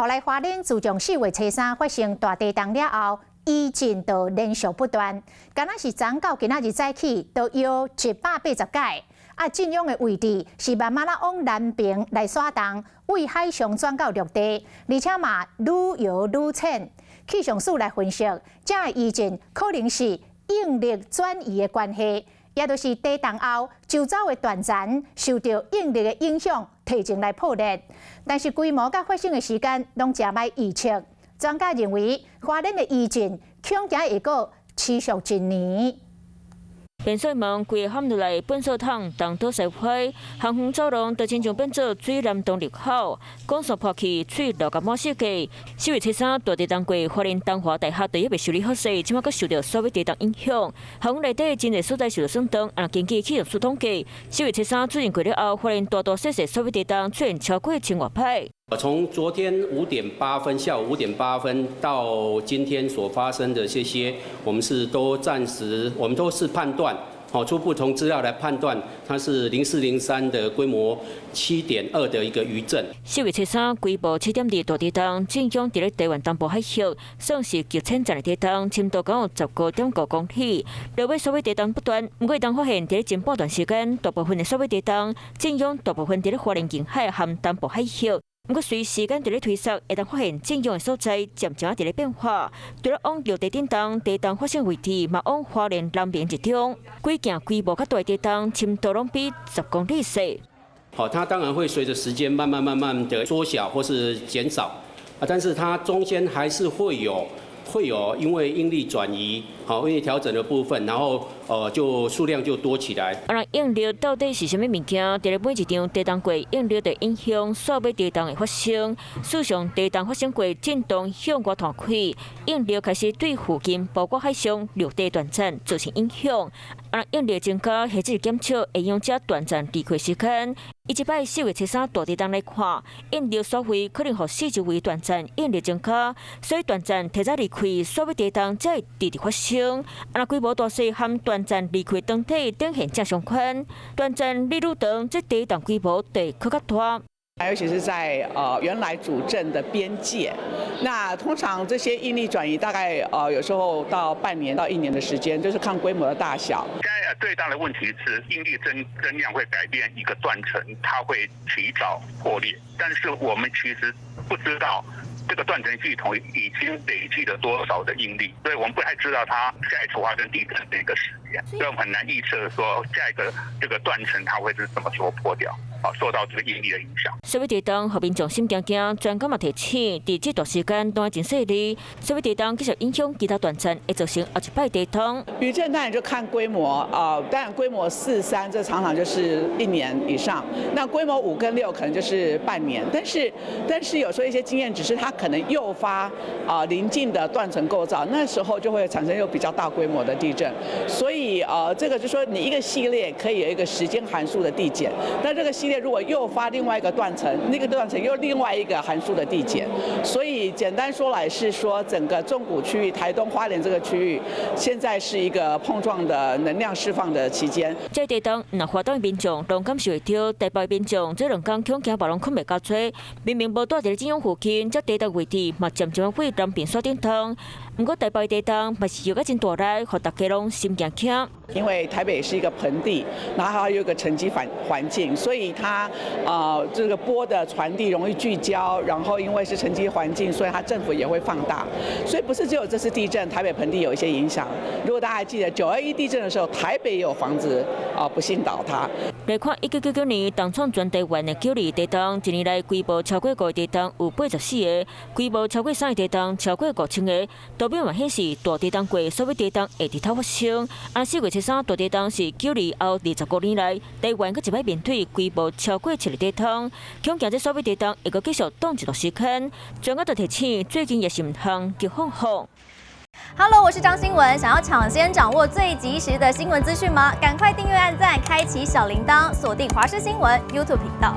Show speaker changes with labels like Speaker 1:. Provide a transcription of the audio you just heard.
Speaker 1: 予來花蓮自從4月初3發生大地動了後，餘震就連續不斷，敢若是昨到今仔日早起，都搖180擺。啊，震央的位置是慢慢仔往南爿來徙動，對海上轉到陸地，而且嘛愈搖愈淺。氣象署來分析，這个餘震可能是應力轉移的關係，也就是地動後周遭的斷層受著應力的影響，提前來破裂。但是規模佮發生的時間攏誠歹預測。專家認為，花蓮的餘震恐驚會閣持續一年。
Speaker 2: 變水門規个陷落來，糞掃桶東倒西歪，行園走廊都親像變做水簾洞入口，管線破去，水流甲滿四界。4月初3大地動過，花蓮東華大學第一未修理好勢，這馬閣受著所謂地動影響，校園內底真濟所在受著損斷。啊，根據氣象署統計，四月初三出現過了後，花蓮大大細細所謂地動出現超過千外擺。
Speaker 3: 從昨天五點八分，下午五點八分到今天所發生的這些，我們是都暫時，我們都是判斷，好，初步從資料來判斷，它是0403的規模7.2的一個餘震。
Speaker 2: 4月初3規模7.2大地動，震央佇咧台灣東部海域，算是極淺層的地動，深度敢有15.5公里。落尾所謂地動不斷，毋過會當發現佇咧前半段時間，大部分的所謂地動震央大部分佇咧花蓮近海和東部海域。毋過隨時間佇咧推移，會當發現震央的所在漸漸佇咧變化。除了往陸地振動，地動發生位置嘛往花蓮南爿集中。幾件規模較大地動，深度攏比10公里細。
Speaker 3: 好，它當然會隨着時間慢慢慢慢的縮小或是減少，啊，但是它中間還是會有因為應力轉移，好，應力調整的部分，然後就數量就多起來。
Speaker 2: 啊，那應力到底是啥物物件？佇咧每一場地動過，應力就影響煞尾地動的發生。事實上，地動發生過震動向外傳開，應力開始對附近包括海上陸地斷層造成影響。啊，應力增加或者是減少，會影響這斷層離開時間。以這擺4月初3大地動來看，應力所位可能予四周圍斷層應力增加，所以斷層提早離開，煞尾地動才會直直發生。啊，若規模大細和斷層離開當體等現正相關，斷層離愈長，這地動規模就會閣較大。
Speaker 4: 尤其是在原來主震的邊界，那通常這些應力轉移大概有時候到半年到一年的時間，就是看規模的大小。
Speaker 5: 現在最大的問題是應力增量會改變一個斷層，它會提早破裂，但是我們其實不知道這個斷層系統已經累積了多少的應力，所以我們不太知道它下一次發生地震的一個時間，所以我們很難預測說下一個這個斷層它會是什麼時候破掉，啊，受到這個應力的影響。
Speaker 2: 所謂地動，予民眾心驚驚，專家嘛提醒，佇這段時間都愛真細膩。所謂地動繼續影響其他斷層，會造成後一擺地動。
Speaker 4: 餘震當然就看規模啊，當然規模四三，這常常就是一年以上。那規模5跟6可能就是半年，但是有時候一些經驗只是它可能誘發啊鄰近的斷層構造，那時候就會產生又比較大規模的地震。所以這個就是說你一個系列可以有一個時間函數的遞減，那這個系列如果誘發另外一個斷層，那個斷層又另外一個函數的遞減，所以簡單說來是說整個縱谷區域、台東花蓮這個區域，現在是一個碰撞的能量釋放的期間。
Speaker 2: 這地動，若花東的民眾攏感受會著，台北民眾這兩工恐驚嘛攏睏袂夠濟，明明無蹛佇咧震央附近，這地動位置嘛漸漸會南爿煞振動。毋過台北地動嘛是搖甲真大力，予大家攏心驚驚。
Speaker 4: 因為台北是一個盆地，然後還有一個沉積環境，所以它這個波的傳遞容易聚焦，然後因為是沉積環境，所以它振幅也會放大。所以不是只有這次地震，台北盆地有一些影響。如果大家還記得9·21地震的時候，台北也有房子啊不幸倒塌。
Speaker 2: 來看1999年重創全台灣的9·2地動，一年來規模超過5個地動有84個，規模超過3個地動超過5000個。圖表嘛顯示大地動過，所謂地動會直頭發生。啊，4月初3大地動是9·2後25年來台灣閣一擺面對規模超過7個地動，恐驚這所謂地動會閣繼續動一段時間。專家就提醒，最近也是毋通急放放。
Speaker 6: Hello，我是張新聞。想要搶先掌握最及時的新聞資訊嗎？趕快訂閱、按讚、開啟小鈴鐺，鎖定華視新聞 YouTube 頻道。